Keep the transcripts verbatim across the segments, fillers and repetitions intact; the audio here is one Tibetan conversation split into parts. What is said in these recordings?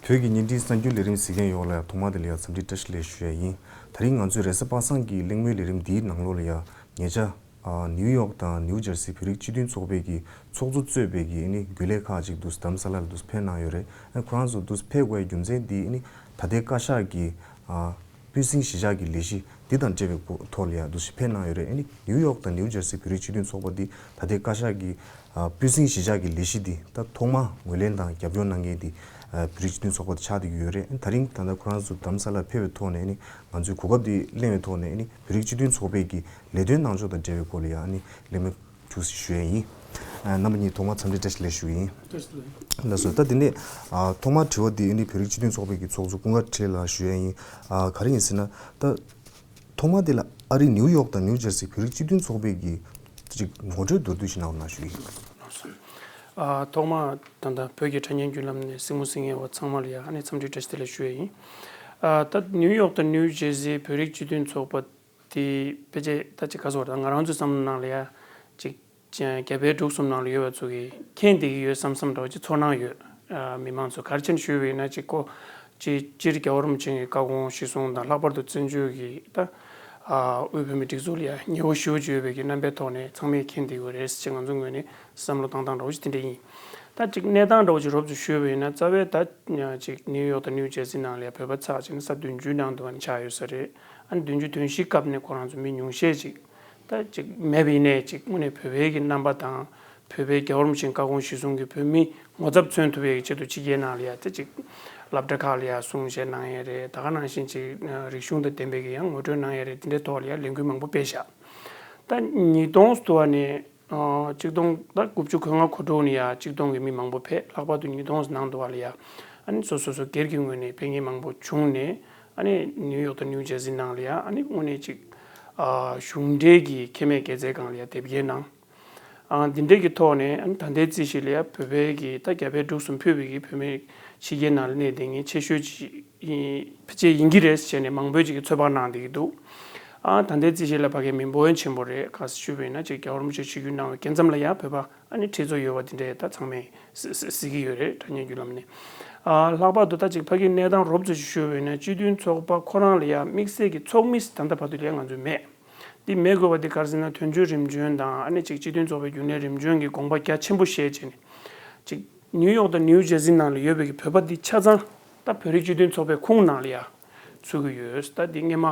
བོད་ཀྱི་བརྙན་འཕྲིན་གསར་འགྱུར་ལས་རིམ་གཟིགས་མཁན་ཡོངས་ལ་ཡང་ཐོག་མ་དེ་ལ་ཡང་འཚམས་འདྲི་བཀྲ་ཤིས་བདེ་ལེགས་ཞུ་ཡ་ཡིན། དེ་རིང་ང་ཚོའི་རེས་གཟའ་པ་སངས་ཀྱི་གླེང་མོལ་ལས་རིམ་འདིའི་ནང་ལོགས་ལ་ཡང་ཉེ་ཆར། ཨ། ནིའུ་ཡོག་དང་ནིའུ་ཇར་སི་བོད་རིགས་སྤྱི་མཐུན་ཚོགས་པའི་གི་ཚོགས་གཙོ་གཙོས་པའི་གི་ཨ་ནི་རྒྱུན་ལས་ཁག་ཅིག་འདུག་རྡ་རམ་ས་ལ་ལ་འདུག་ཕེབས་གནང་ཡོད་རེད། ཨ། ཁོ་རང་ཚོ་འདུག་ཕེབས་དགོས་པའི་རྒྱུ་མཚན་འདི་ཨ་ནི་ད་ལྟའི་བཀའ་ཤག་གི། ཨ། སྤུན་སྲིང་གཞིས་ཆགས་ཀྱི་ལས་གཞི་འདི་དང་འབྲེལ་བའི་སྐོར་ཐོག་ལ་ཡང་འདུག་སེ་ཕེབས་གནང་ཡོད་རེད། ཨ་ནི་ནིའུ་ཡོག་དང་ནིའུ་ཇར་སི་བོད་རིགས་སྤྱི་མཐུན་ཚོགས་པ་འདི་ད་ལྟའི་བཀའ་ཤག་གི། ཨ། སྤུན་སྲིང་གཞིས་ཆགས་ཀྱི་ལས་གཞི་འདི་ད་ཐོག་མ་ངོས་ལེན་དང་རྒྱབ་སྐྱོར་གནང་མཁན་འདི། ཨ། བོད་རིགས་སྤྱི་མཐུན་ཚོགས་པ་དེ་ཆགས་བསྡད་ཀྱི་ཡོད་རེད། ཨ་ནི་ད་རིང་ད་ལྟ་ཁོ་རང་ཚོ་རྡ་རམ་ས་ལར་ཕེབས་པའི་ཐོག་ནས་ཨ་ནི་ང་ཚོའི་གོ་སྐབས་འདི་ལེན་པའི་ཐོག་ནས་ཨ་ནི་བོད་རིགས་སྤྱི་མཐུན་ཚོགས་པའི་གི་ལས་དོན་གནང་ཕྱོགས་དང་འབྲེལ་བའི་སྐོར་ལ་ཡང་ཨ་ནི་གླེང་མོལ་ཞུ་ཡས་ཡིན། ཨ། རྣམ་པ་གཉིས་ཐོག་མར་འཚམས་འདྲི་བཀྲ་ཤིས་བདེ་ལེགས་ཞུ་གི་ཡིན། བཀྲ་ཤིས་བདེ་ལེགས། ལགས་སོ། ད་དེ་ནས། ཨ། ཐོག་མར་དྲི་བ་འདི་ཨ་ནི་བོད་རིགས་སྤྱི་མཐུན་ཚོགས་པའི་གི་ཚོགས་གཙོ་ཀུན་དགའ་བཀྲ་ཤིས་ལགས་ལ་ཞུ་ཡས་ཡིན། ཨ། ག་རེ་ཡིན་ཟེར་ན། ད་ཐོག་མ་དེ་ལ་ཨ་རི་ནིའུ་ཡོག་དང་ནིའུ་ཇར་སི་བོད་རིགས་སྤྱི་མཐུན་ཚོགས་པའི་གི་ཅིག་ངོ་སྤྲོད་མདོར་བསྡུས་ཤིག་གནང་རོགས་གནང་ཞུ་གི་ཡིན། ལགས་སོ། ཨ། ཐོག་མར་ད་ལྟ་བོད་ཀྱི་ཁྲ་ཉན་བརྒྱུད་ལམ་ནས་གཟིགས་མོ་གཟིགས་མཁན་བ་ཚང་མ་ལ་ཡང་ཨ་ནི་འཚམས་འདྲི་བཀྲ་ཤིས་བདེ་ལེགས་ཞུ་ཡས་ཡིན། ཨ། ད་ནིའུ་ཡོག་དང་ནིའུ་ཇར་སི་བོད་རིགས་སྤྱི་མཐུན་ཚོགས་པ་དེ་ཕལ་ཆེར་ད་ཅིག་ག་ཟེར་བ་རེད། ང་རང་ཚོའི་བསམ་བློ་ནང་ལ་ཡ་ཅིག་རྒྱ་བལ་འབྲུག་གསུམ་ནང་ལ་ཡོད་པ་ཚོ་གིས་མཁྱེན་བསྡད་ཀྱི་ཡོད་བསམ་བསམ་འདྲ་བོ་ཅིག་ཚོར་སྣང་ཡོད། ཨ། མི་མང་ཚོ་ག་རེ་བྱས་ནས་ཞུས་པ་ཡིན་ན། ཅིག་ཁོ་ཅིག་སྤྱིར་རྒྱལ་བ་རིན་པོ་ཆེ་གི་བཀའ་དགོངས་གཞིར་བཟུང་དང་། ལྷག་པར་དུ་བཙན་བྱོལ་གྱི་ད། ཨ། དབུས་བོད་མིའི་སྒྲིག་འཛུགས་ལ་ཡ་ཉེ་བོ་ཞེ་པོ་ཅིག་ཡོད་པའི་གི་རྣམ་པའི་ཐོག་ནས་ཚང་མས་མཁྱེན་བསྡད་ཡོད་རེད་ཅེས་ང་ཚོའི་ངོས་ནས་བསམ་བློ་བཏང་སྟངས་འདྲ་བོ་ཅིག་དེ་འདྲ་ཡིན། ད་ཅིག་གནས་སྟངས་འདྲ་བོ་ཅིག་རོབ་ཙམ་ཞུས་པ་ཡིན་ན། རྩ་བའི་ད་ཅིག་ནིའུ་ཡོག་དང་ནིའུ་ཇར་སི་ནང་ལ་ཡ་བོད་པ་ཚར་བྱས་ན་ས་བདུན་ཅུའི་ནང་དུ་ཨ་ནི་ཆགས་ཡོད་ས་རེད། ཨ་ནི་བདུན་ཅུ་དོན་བཞིའི་སྐབས་ནས་ཁོ་རང་ཚོ་མི་ཉུང་ཤས་ཅིག་ད་ཅིག་མེད་པ་ཡིན་ནའི་ཅིག་དངོས་གནས་བོད་པའི་གི་རྣམ་པ་དང་། བོད་པའི་རྒྱལ་བ་རིན་པོ་ཆེའི་བཀའ་དགོངས་གཞིར་བཟུང་གི་བོད་མིའི་ངོ་ཚབ་མཚོན་ཐུབ་པའི་ཆེད་དུ་ཕྱི་རྒྱལ་ནང་ལ་ཡ་ད་ཅིག་སློབ་གྲྭ་ཁག་ལ་ཡ་གསུང་བཤད་གནང་ཡས་རེད། ད་ག་ནང་བཞིན་ཅིག་རིག་གཞུང་དང་ལྡན་པའི་གི་ཡང་ངོ་སྤྲོད་གནང་ཡས་རེད། དེ་འདྲའི་ཐོག་ལ་ཡ་ལས་འགུལ་མང་པོ་སྤེལ་ཤག་ད་ཉིས་སྟོང་དུ་བ་ནས། ཨ། ཆིག་སྟོང་ད་དགུ་བཅུ་གོ་ལྔ་གོ་དྲུག་ནས་ཡ་ཆིག་སྟོང་གི་མི་མང་པོ་ཕེབས། ལྷག་པར་དུ་ཉིས་སྟོང་ནང་དུ་བ་ལ་ཡ་ཨ་ནི་སོ་སོ་སོ་སྒེར་གྱི་ངོས་ནས་ཕེབས་མཁན་མང་པོ་བྱུང་ནས། ཨ་ནི་ནིའུ་ཡོག་དང་ནིའུ་ཇར་སི་ནང་ལ་ཡ་ཨ་ནི་དངོས་གནས་ཅིག་ཨ། གཞུང་འབྲེལ་གྱི་ཁེ་མེད་དགེ་རྩའི་སྒང་ལ་ཡ་དེབ་སྐྱེལ་གནང་། ཨ། འདི་འདྲའི་གི་ཐོག་ནས། ཨ་ནི་ད་ལྟའི་རྩིས་གཞི་ལ་ཡ་བོད་པའི་གི་ད་རྒྱ་བལ་འབྲུག་གསུམ་ཕུད་པའི་གི་བོད་མི་ཕྱི་རྒྱལ་ནང་ལ་གནས་བསྡད་མཁན་ཆེ་ཤོས་ཅིག་ཡིན་ཕལ་ཆེར་ཡིན་གྱི་རེད་ཟེར་ནས་མང་པོས་ཅིག་གི་ཚོད་དཔག་གནང་བསྡད་ཀྱི་འདུག་ཨ། ད་ལྟའི་རྩིས་གཞི་ལ་ཕ་གིའི་མི་འབོར་ཆེན་པོ་རེད། ག་རེ་ཞུས་པ་ཡིན་ན་ཅིག་རྒྱལ་བ་རིན་པོ་ཆེ་ཆིབས་བསྒྱུར་གནང་བའི་སྐབས་མཚམས་ལ་ཡ་བོད་པ་ཨ་ནི་ཁྲི་ཚོ་ཡོད་པ་དེ་འདྲས་ད་ཚང་མས་གཟིགས་གཟིགས་ཀྱི་ཡོད་རེད། ཁྲ་ཉན་བརྒྱུད་ལམ་ནས། ཨ། ལྷག་པར་དུ་ད་ཅིག་ཕ་གིའི་གནས་སྟངས་རོབ་ཙམ་ཞིག་ཞུས་པ་ཡིན་ན། སྤྱི་མཐུན་ཚོགས་པ་ཁོ་རང་ལ་ཡ་དམིགས་བསལ་གྱི་ཚོགས་མི་ད་ལྟ་བར་དུ་ལ་ཡ་ང་ཚོ་མེད། འདི་མེད་དགོས་པ་འདི་ག་རེ་ཟེར་ན། དོན་གཅོད་རིམ་བྱོན་དང་ཨ་ནི་ཅིག་སྤྱི་མཐུན་ཚོགས་པའི་རྒྱུན་ལས་རིམ་བྱོན་གྱིས་དགོངས་པ་རྒྱ་ཆེན་པོ་བཞེས་བྱས་ནས། ཅིག་ནིའུ་ཡོག་དང་ནིའུ་ཇར་སི་ནང་ལ་ཡོད་པའི་གི་བོད་པ་འདི་ཆ་ཚང་ད་བོད་རིགས་སྤྱི་མཐུན་ཚོགས་པའི་ཁོངས་ནང་ལ་ཡ་ཚུད་ཀྱི་ཡོད། ད་འདི་སྔས་མ་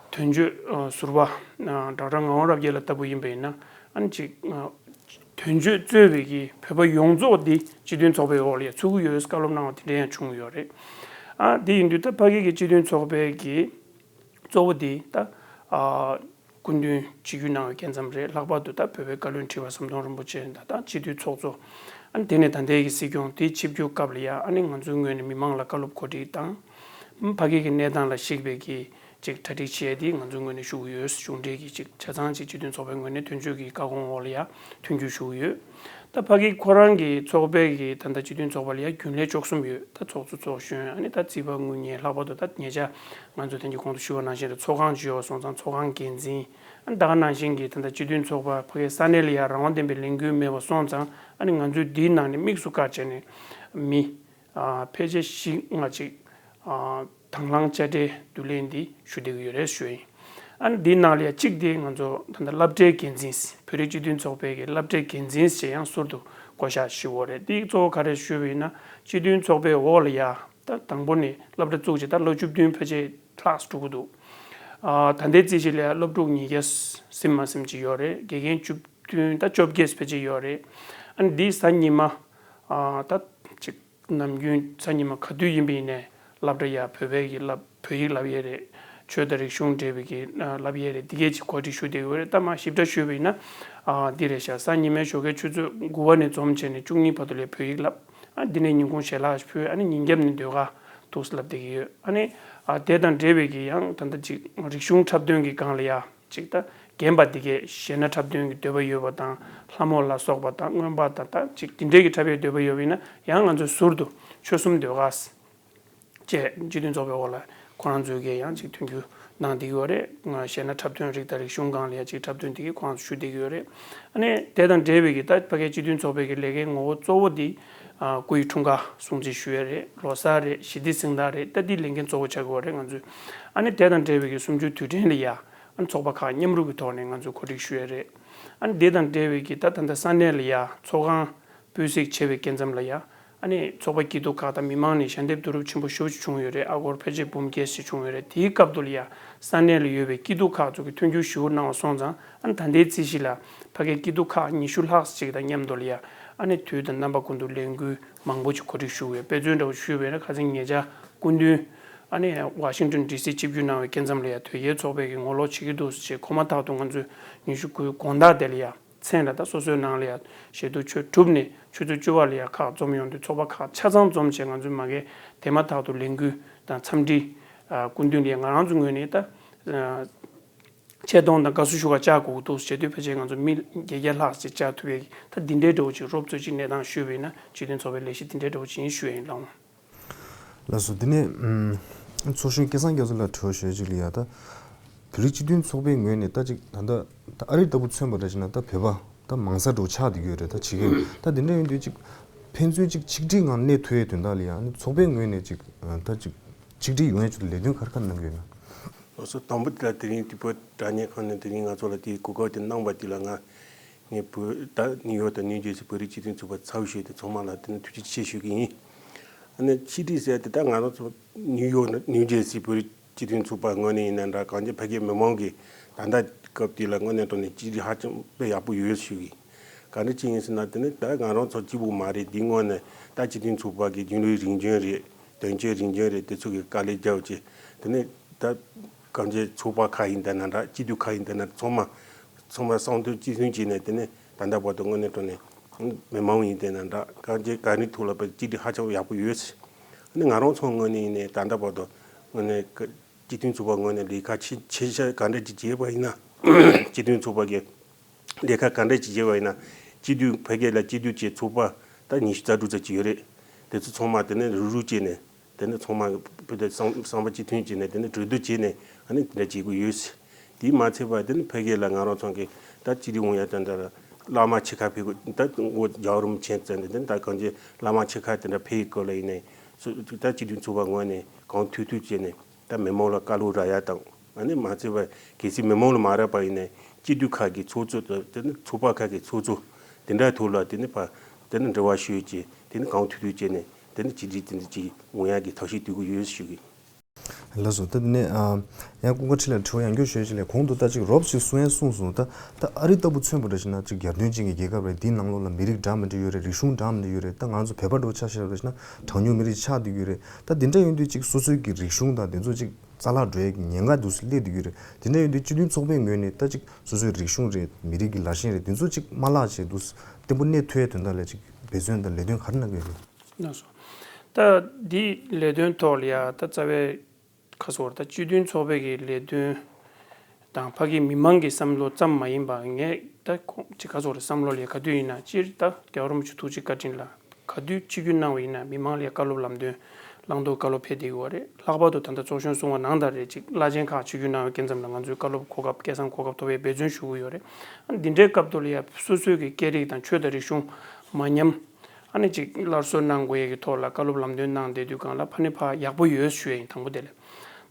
དོན་གཅོད་ཟུར་པ་ཌོག་ཊར་ངག་དབང་རབ་རྒྱས་ལགས་ལྟ་བུ་ཡིན་པ་ཡིན་ན། ཨ་ནི་ཅིག་དོན་གཅོད་གཙོས་པའི་གི་བོད་པ་ཡོངས་རྫོགས་འདི་སྤྱི་མཐུན་ཚོགས་པའི་འོག་ལ་ཡ་ཚུད་ཀྱི་ཡོད་བཀའ་སློབ་གནང་བ་དེ་འདྲ་ཡང་བྱུང་ཡོད་རེད། ཨ། འདི་ཡིན་དུས་ད་ཕ་གི་གི་སྤྱི་མཐུན་ཚོགས་པའི་གི་གཙོ་བོ་དེ་ད། ཨ། སྐུ་མདུན་ཆིབས་བསྒྱུར་གནང་བའི་སྐབས་མཚམས་རེད། ལྷག་པར་དུ་ད་བོད་པའི་བཀའ་བློན་ཁྲི་པ་ཟམ་གདོང་རིན་པོ་ཆེ་དང་། ད་སྤྱི་འཐུས་ཚོགས་གཙོ། ཨ་ནི་དེ་ནས་ད་ལྟའི་གི་སྲིད་སྐྱོང་དེ་ཆིབས་བསྒྱུར་སྐབས་ལ་ཡ་ཨ་ནི་ང་ཚོའི་ངོས་ནས་མི་མང་ལ་བཀའ་སློབ་གོ་སྒྲིག་དང་། ཕ་གི་གི་གནས་སྟངས་ལ་གཞིགས་པའི་གི་ཅིག་གྲ་སྒྲིག་བྱས་ཏེ་ང་ཚོའི་ངོས་ནས་ཞུ་གི་ཡོད། གཞུང་འབྲེལ་གྱི་ཅིག་ཆ་ཚང་ཅིག་སྤྱི་མཐུན་ཚོགས་པའི་ངོས་ནས་དོན་གཅོད་ཀྱི་བཀའ་དགོངས་འོག་ལ་ཡ་མཐུན་འགྱུར་ཞུ་གི་ཡོད། ད་ཕ་གི་ཁོ་རང་གི་ཚོགས་པའི་གི་ད་ལྟ་སྤྱི་མཐུན་ཚོགས་པ་ལ་ཡ་རྒྱུན་ལས་བཅུ་གསུམ་ཡོད། ད་ཚོགས་གཙོ་ཚོགས་གཞོན། ཨ་ནི་ད་རྩིས་པ་དངུལ་གཉེར། ལྷག་པར་དུ་ད་ཉེ་ཆར་ང་ཚོ་དེང་གི་གོང་དུ་ཞུས་པ་ནང་བཞིན་རེད། ཚོགས་ཁང་ཅིག་ཡོད་པ་སོང་ཙང་ཚོགས་ཁང་འགན་འཛིན། ཨ་ནི་ད་ག་ནང་བཞིན་གྱི་ད་ལྟ་སྤྱི་མཐུན་ཚོགས་པ་ཕ་གིའི་ས་གནས་ལ་ཡ་རང་དབང་ལྡན་པའི་ལས་འགུལ་མེད་པ་སོང་ཙང་། ཨ་ནི་ང་ཚོས་འདིའི་ནང་ནས་དམིགས་སུ་བཀར་བྱས་ནས་མི། ཨ། ཕལ་ཆེར་བཞི་ལྔ་ཅིག་ཨ། དང་བླངས་དཔྱ་ཁྲལ་བསྡུ་ལེན་འདི་ཞུ་བསྡད་ཀྱི་ཡོད་རེད་ཞུ་ཡིན། ཨ་ནི་འདིའི་ནང་ལ་ཡ་གཅིག་དེ་ང་ཚོ་ད་ལྟ་སློབ་གྲྭའི་འགན་འཛིན། བོད་རིགས་སྤྱི་མཐུན་ཚོགས་པའི་གི་སློབ་གྲྭའི་འགན་འཛིན་ཞེས་ཡང་ཟུར་དུ་བསྐོ་བཞག་ཞུས་ཡོད་རེད། འདི་གཙོ་བོ་ག་རེ་ཞུས་པ་ཡིན་ན། སྤྱི་མཐུན་ཚོགས་པའི་འོག་ལ་ཡ་ད་དང་པོ་ནས་སློབ་གྲྭ་བཙུགས་བྱས་ད་ལོ་བཅུ་བདུན་ཕལ་ཆེར་ལྷག་འགྲོ་གི་འདུག་ཨ། ད་ལྟའི་རྩིས་གཞི་ལ་ཡ་སློབ་ཕྲུག་ཉིས་བརྒྱ་ཟིན་མ་ཟིན་ཅིག་ཡོད་རེད། དགེ་རྒན་བཅུ་བདུན་ད་བཅོ་བརྒྱད་ཕལ་ཆེར་ཡོད་རེད། ཨ་ནི་འདི་གཟའ་ཉི་མ། ཨ། ད་ཅིག་ནམ་རྒྱུན་གཟའ་ཉི་མ་ག་དུས་ཡིན་པ་ཡིན་ནའི་སློབ་གྲྭ་ཡ་བོད་པའི་གི་བོད་ཡིག་བསླབ་ཡས་རེད། ཆོས་དང་རིག་གཞུང་འབྲེལ་བའི་གི་བསླབ་ཡས་རེད། འདི་གས་ཅིག་གོ་སྒྲིག་ཞུ་བསྡད་ཡོད་རེད། ད་མར་ཞིབ་ཕྲ་ཞུས་པ་ཡིན་ན། ཨ། འདི་རེད་ཤག་གཟའ་ཉི་མའི་ཞོགས་ཀའི་ཆུ་ཚོད་དགུ་པ་ནས་འཛོམས་བྱས་ནས་བཅུ་གཉིས་བར་དུ་ལ་བོད་ཡིག་བསླབ། ཨ། འདི་ནས་ཉིན་གུང་ཞལ་ལག་ཕུལ། ཨ་ནི་ཉིན་རྒྱབ་ནས་ཟློས་གར་ཐུགས་སུ་བསླབ་བསྡད་ཀྱི་ཡོད། ཨ་ནི། ཨ། དེ་དང་འབྲེལ་བའི་གི་ཡང་ད་ལྟ་ཅིག་རིག་གཞུང་འཁྲབ་སྟོན་གྱི་སྒང་ལ་ཡ། ཅིག་ད་རྒན་པ་འདི་གས་གཞས་སྣ་འཁྲབ་སྟོན་གྱི་འདོད་པ་ཡོད་པ་དང་། ལྷ་མོ་ལ་སོགས་པ་དང་། རྔོན་པ་དང་། ད་ཅིག་འདི་འདྲས་ཀྱི་འཁྲབ་པའི་འདོད་པ་ཡོད་པ་ཡིན་ན་ཡང་ང་ཚོས་ཟུར་དུ་ཆོལ་གསུམ་ཟློས་གར་བཅས་སྤྱི་མཐུན་ཚོགས་པའི་འོག་ལ་ཁོ་རང་ཚོའི་གི་ཡང་ཅིག་མཐུན་འགྱུར་གནང་བསྡད་ཀྱི་ཡོད་རེད། གཞས་སྣ་འཁྲབ་སྟོན་རིགས་དང་རིག་གཞུང་སྒང་ལ་ཡང་ཅིག་འཁྲབ་སྟོན་འདི་གས་ཁོ་རང་ཚོ་ཞུ་བསྡད་ཀྱི་ཡོད་རེད། ཨ་ནི་དེ་དང་འབྲེལ་བའི་གི་ད་ཕ་གིའི་སྤྱི་མཐུན་ཚོགས་པའི་གི་ལས་ཀའི་ངོ་བོ་གཙོ་བོ་འདི། ཨ་སྐུ་ཡི་འཁྲུངས་སྐར་སྲུང་བརྩི་ཞུ་ཡས་རེད། ལོ་གསར་རེད། ཞི་བདེ་གཟེངས་རྟགས་རེད། ད་འདི་ལས་འགན་གཙོ་བོ་ཆགས་ཀྱི་ཡོད་རེད་ང་ཚོས། ཨ་ནི་དེ་དང་འབྲེལ་བའི་གི་གསུམ་བཅུའི་དུས་དྲན་ལ་ཡ་ཨ་ནི་ཚོགས་པ་ཁག་མཉམ་རུབ་ཀྱི་ཐོག་ནས་ང་ཚོས་གོ་སྒྲིག་ཞུ་ཡས་རེད། ཨ་ནི་དེ་དང་འབྲེལ་བའི་གི་ད་ད་ལྟ་ས་གནས་ལ་ཡ་ཚོགས་ཁང་སྤོས་གཟིགས་བྱས་པའི་སྐབས་མཚམས་ལ་ཡ། ཨ་ནི་ཚོགས་པ་སྐྱིད་སྡུག་ཁག་དང་མི་མང་ནས་ཞལ་འདེབས་བསྡུ་རུབ་ཆེན་པོ་ཞེ་པོ་ཅིག་བྱུང་ཡོད་རེད། ཨ་སྒོར་ཕལ་ཆེར་འབུམ་བརྒྱད་ཅིག་བྱུང་ཡོད་རེད། དེའི་སྐབས་དུ་ལ་ཡ་ས་གནས་ལ་ཡོད་པའི་སྐྱིད་སྡུག་ཁག་ཚོ་གིས་མཐུན་འགྱུར་ཞུ་གནང་བ་སོང་ཙང་། ཨ་ནི་ད་ལྟའི་རྩིས་གཞི་ལ་ཕ་གིའི་སྐྱིད་སྡུག་ཁག་ཉི་ཤུ་ལྷག་ཅིག་དང་མཉམ་དུ་ལ་ཡ། ཨ་ནི་དུས་དང་རྣམ་པ་ཀུན་ཏུ་ལས་འགུལ་མང་པོ་ཅིག་གོ་སྒྲིག་ཞུ་བའི་དཔེ་མཚོན་འདྲ་བོ་ཞུས་པ་ཡིན་ན། ཁ་སང་ཉེ་ཆར་སྐུ་མདུན་ཨ་ནི་ཝ་ཤིང་ཏོན་ཌི་སི་ཆིབས་བསྒྱུར་གནང་བའི་སྐབས་མཚམས་ལ་ཡ་དོལ་རྒྱལ་ཚོགས་པའི་གི་ངོ་ལོག་བྱེད་ཀྱི་འདུག་ཅེས་མགོ་མ་ཐག་ཏུ་ང་ཚོས་ཉི་ཤུ་དགུའི་དགོང་དག་དེ་ལ་ཡ། མཚན་ལ་ད་སོ་སོའི་ནང་ལ་ཡ་ཞལ་ཐུག་མཆོད་གྲུབ་ནས་ཆུ་ཚོད་བཅུ་པ་ལ་ཡ་ཁག་འཛོམས་ཡོང་དུས་ཚོགས་པ་ཁག་ཆ་ཚང་འཛོམས་བྱས། ང་ཚོས་མ་གི་དེ་མ་ཐག་ཏུ་ལས་འགུལ་དང་འཚམས་འདྲི། ཨ་སྐུ་མདུན་ལ་ཡ་ང་རང་ཚོའི་ངོས་ནས་ད་ཨ་ཆེ་མཐོང་དང་དགའ་བསུ་ཞུ་ག་བཅར་དགོས་ཀྱི་འདུག་ཟེར་དུས། ཕལ་ཆེར་ང་ཚོ་མི་བརྒྱད་བརྒྱ་ལྷག་ཅིག་བཅར་ཐུབ་པའི་ད་འདི་འདྲའི་འདྲ་བོ་ཅིག་རོབ་ཙམ་ཅིག་གནས་སྟངས་ཞུས་པ་ཡིན་ན་སྤྱི་མཐུན་ཚོགས་པའི་ལས་གཞི་འདི་འདྲའི་འདྲ་བོ་ཅིག་ཡིན་ཞུ་ཡ་ཡིན་ལགས། ལགས་སོ། དེ་ནས་ཚོགས་གཞོན་སྐལ་བཟང་རྒྱ་མཚོ་ལགས་དྲི་བ་ཞུ་ཡ་ཅིག་ལ་ཡ། ད་བོད་རིགས་སྤྱི་མཐུན་ཚོགས་པའི་ངོས་ནས་ད་ཅིག་ད་ལྟ་ད་ཨ་རི་ལྟ་བུ་མཚོན་པ་འདྲ་ཞིག་ན་ད་བོད་པ་ད་མང་ས་འདྲ་བོ་ཆགས་བསྡད་ཀྱི་ཡོད་རེད། ད་ཕྱི་རྒྱལ་ད་དེ་འདྲ་ཡིན་དུས་ཅིག་ཕན་ཚུན་ཅིག་ཆིག་སྒྲིལ་ངང་གནས་ཐུབ་ཡའི་དོན་དག་ལ་ཡ། ཨ་ནི་ཚོགས་པའི་ངོས་ནས་ཅིག་ད་ཅིག་ཆིག་སྒྲིལ་ཡོང་ཡ་ཅིག་ལས་དོན་ག་རེ་ག་རེ་གནང་གི་ཡོད་ན། ལགས་སོ། དང་པོ་དེ་ལ་དེ་རིང་དེ་བོད་དྲ་བརྙན་ཁང་ནས་དེ་རིང་ང་ཚོ་ལ་དེའི་གོ་སྐབས་དེ་གནང་བ་དེ་ལ་ང་ངས་བོད་ད་ནིའུ་ཡོག་དང་ནིའུ་ཇེར་སི་བོད་རིགས་སྤྱི་མཐུན་ཚོགས་པ་ཚའོ་ཤོད་དེ་ཚང་མ་ལ་དེ་ནི་ཐུགས་རྗེ་ཆེ་ཞུ་གི་ཡིན། ཨ་ནི་ཆིག་སྒྲིལ་ཟེར་དེ་ད་ང་རང་ཚོ་ནིའུ་ཡོག་ནིའུ་ཇེར་སི་བོད་རིགས་སྤྱི་མཐུན་ཚོགས་པ་ངོས་ནས་ཡིན་ན་འདྲ། གང་ཅི་ཕ་གིའི་མི་མང་གིས་ད་ལྟ་སྐབས་དེ་ལ་དངོས་གནས་དྲང་གནས་སྤྱི་འཐུས་ཧ་ཅང་དཔེ་ཡག་པོ་ཡོད་ཞུ་གི། ག་འདྲ་ཅིག་ཡིན་ཟེར་ན། དེ་ནི་ད་ང་རང་ཚོ་གཅིག་པུ་མ་རེད། འདི་དངོས་གནས་ད་སྤྱི་མཐུན་ཚོགས་པ་གི་རྒྱུན་ལས་རིམ་བྱོན་རེད། དོན་གཅོད་རིམ་བྱོན་རེད། དེ་ཚོ་གི་དཀའ་ལས་རྒྱབ་བྱས། དེ་ནི་ད་གང་ཅི་ཚོགས་པ་ཁག་ཡིན་ད་ན་འདྲ། སྤྱི་འཐུས་ཁག་ཡིན་ད་ན་འདྲ། ཚང་མ་ཚང་མ་བསམ་དོན་གཅིག་མཐུན་བྱས་ནས། དེ་ནི་ད་ལྟ་བར་དུ་དངོས་གནས་དྲང་གནས་མི་མང་ཡིན་ད་ན་འདྲ། གང་ཅི་ག་རེ་ཐོག་ལ་བས་གཅིག་སྒྲིལ་ཧ་ཅང་ཡག་པོ་ཡོད། ཨ་ནི་ང་རང་ཚོ་ངོས་ནས་ཡིན་ནའི་ད་ལྟ་བར་དུ་དངོས་གནས་ཀ་སྤྱི་མཐུན་ཚོགས་པ་ངོས་ནས་ལས་ཀ་ཆེ་ཆེ་ཤ་ག་འདྲ་ཅིག་བྱས་པ་ཡིན་ན། སྤྱི་མཐུན་ཚོགས་པ་གི་ལས་ཀ་ག་འདྲ་ཅིག་བྱས་པ་ཡིན་ན། སྤྱི་འཐུས་ཕ་གི་ལ་སྤྱི་འཐུས་ཀྱི་ཚོགས་པ་ད་ཉི་ཤུ་རྩ་དྲུག་ཙམ་ཅིག་ཡོད་རེད། དེ་ཚོ་ཚང་མ་དེ་ནས་རུག་རུག་བྱས་ནས། དེ་ནས་ཚང་མ་བོད་དེ་བསམ་བསམ་པ་གཅིག་མཐུན་བྱས་ནས། དེ་ནས་གྲོས་བསྡུར་བྱས་ནས་ཨ་ནི་དེ་འདྲ་བྱེད་དགོས་ཡོད། དེས་མ་ཚད་པ་དེ་ནི་ཕ་གི་ལ་ང་རང་ཚོ་གི་ད་སྤྱི་འཐུས་འོང་ཡ་དེ་འདྲ་བླ་མ་ཆེ་ཁག་ཕེབས་དགོས། ད་འོ་རྒྱལ་བ་རིན་པོ་ཆེ་ཙམ་དེ་ནི་ད་གང་ཅི་བླ་མ་ཆེ་ཁག་དེ་འདྲ་ཕེབས་ཡི་སྐོར་ལ་ཡིན་ནའི་སུ་ད་སྤྱི་མཐུན་ཚོགས་པ་ངོས་ནས་གང་ཐུབ་ཐུབ་བྱས་ནས་ད་མི་མང་ལ་བཀའ་སློབ་རག་ཡ་དང་། ཨ་ནི་མ་ཚད་པ་གལ་སྲིད་མི་མང་ལ་མ་རག་པ་ཡིན་ནའི་སྤྱི་འཐུས་ཁག་གི་ཚོགས་གཙོ་དང་དེ་ནི་ཚོགས་པ་ཁག་གི་ཚོགས་གཙོ་དེ་འདྲའི་ཐོག་ལ་དེ་ནི་ཕ་དེ་ནི་འབྲེལ་བ་ཞུས་བྱས། དེ་ནི་གང་ཐུབ་ཐུབ་བྱས་ནས་དེ་ནི་སྤྱི་འཐུས་དེ་འདྲ་ཅིག་འོང་ཡ་གི་ཐབས་ཤེས་གཏོང་གི་ཡོད་ཞུ་གི། ལགས་སོ། ད་དེ་ནས་ཨ་ཡང་ཀུན་དགའ་འཕྲིན་ལས་དྲི་བ་ཡང་བསྐྱར་ཞུ་ཡ་ཅིག་ལ། གོང་དུ་ད་ཅིག་རོབ་ཅིག་གསུང་ཡ་གསུངས་སོང་། ད་ད་ཨ་རི་ལྟ་བུ་མཚོན་པ་འདྲ་ཞིག་ན་ཅིག་རྒྱལ་དོན་ཅན་གྱི་རྒྱལ་ཁབ་རེད། དེའི་ནང་ལོགས་ལ་མི་རིགས་འདྲ་མི་འདྲ་ཡོད་རེད། རིག་གཞུང་འདྲ་མི་འདྲ་ཡོད་རེད། ད་ང་ཚོ་བོད་པ་འདྲ་བོ་ཆ་བཞག་པ་འདྲ་ཞིག་ན་གྲངས་ཉུང་མི་རིགས་ཆགས་བསྡད་ཀྱི་ཡོད་རེད། ད་དེ་འདྲ་ཡིན་དུས་ཅིག་སོ་སོའི་གི་རིག་གཞུང་དང་དེ་ཚོ་ཅིག་རྩ་བརླག་འགྲོ་ཡ་གི་ཉེན་ཁ་འདུག་སེ་སླེབས་བསྡད་ཀྱི་ཡོད་རེད། དེ་འདྲ་ཡིན་དུས་སྤྱི་མཐུན་ཚོགས་པའི་ངོས་ནས་ད་ཅིག་སོ་སོའི་རིག་གཞུང་རེད། མི་རིགས་ཀྱི་ལར་ཞེན་རེད། དེ་ཚོ་ཅིག་མ་བརླག་བྱས་འདུག་སེ་བརྟན་པོ་གནས་ཐུབ་ཡའི་དོན་དག་ལ་ཅིག་འབད་བརྩོན་དང་ལས་དོན་ག་རེ་གནང་གི་ཡོད་རེད། ལགས་སོ། ད་འདི་ལས་དོན་ཐོག་ལ་ཡ་ད་རྩ་བའི་ཁ་སོར་ད་སྤྱི་མཐུན་ཚོགས་པའི་གི་ལས་དོན་དང་ཕ་གི་མི་མང་གི་བསམ་བློ་ཙམ་མ་ཡིན་པ། ངས་ད་ཁོང་ཅིག་ཁ་སོར་བསམ་བློ་ལ་ཡ་ག་དུས་ཡིན་ན་སྤྱིར་ད་རྒྱལ་བ་རིན་པོ་ཆེ་ཐུགས་རྗེ་བཀའ་དྲིན་ལ་ག་དུས་ཆིབས་བསྒྱུར་གནང་བ་ཡིན་ན་མི་མང་ལ་ཡ་བཀའ་སློབ་ལམ་སྟོན་བླང་དོར་བཀའ་སློབ་ཕེབས་བསྡད་ཡོད་རེད། ལྷག་པར་དུ་ད་ལྟ་ཚོགས་གཞོན་གསུང་བ་ནང་ལྟར་རེད། ཅིག་བླ་ཆེན་ཁག་ཆིབས་བསྒྱུར་གནང་བའི་སྐབས་མཚམས་ལ་ང་ཚོས་བཀའ་སློབ་གོ་སྐབས་སྐལ་བཟང་གོ་སྐབས་ཐོབ་པའི་འབད་བརྩོན་ཞུ་གི་ཡོད་རེད། ཨ་འདི་འདྲའི་སྐབས་དུ་ལ་ཡ་སོ་སོའི་གི་སྐད་རིགས་དང་ཆོས་དང་རིག་གཞུང་མ་ཉམས། ཨ་ནི་ཅིག་སླར་གསོ་གནང་དགོས་ཡས་ཀྱི་ཐོག་ལ་བཀའ་སློབ་ལམ་སྟོན་གནང་བསྡད་དུས་སྒང་ལ་ཕ་ནི་ཕ་ཡག་པོ་ཡོད་ཞུ་ཡ་ཡིན། དང་པོ་དེ་ལས་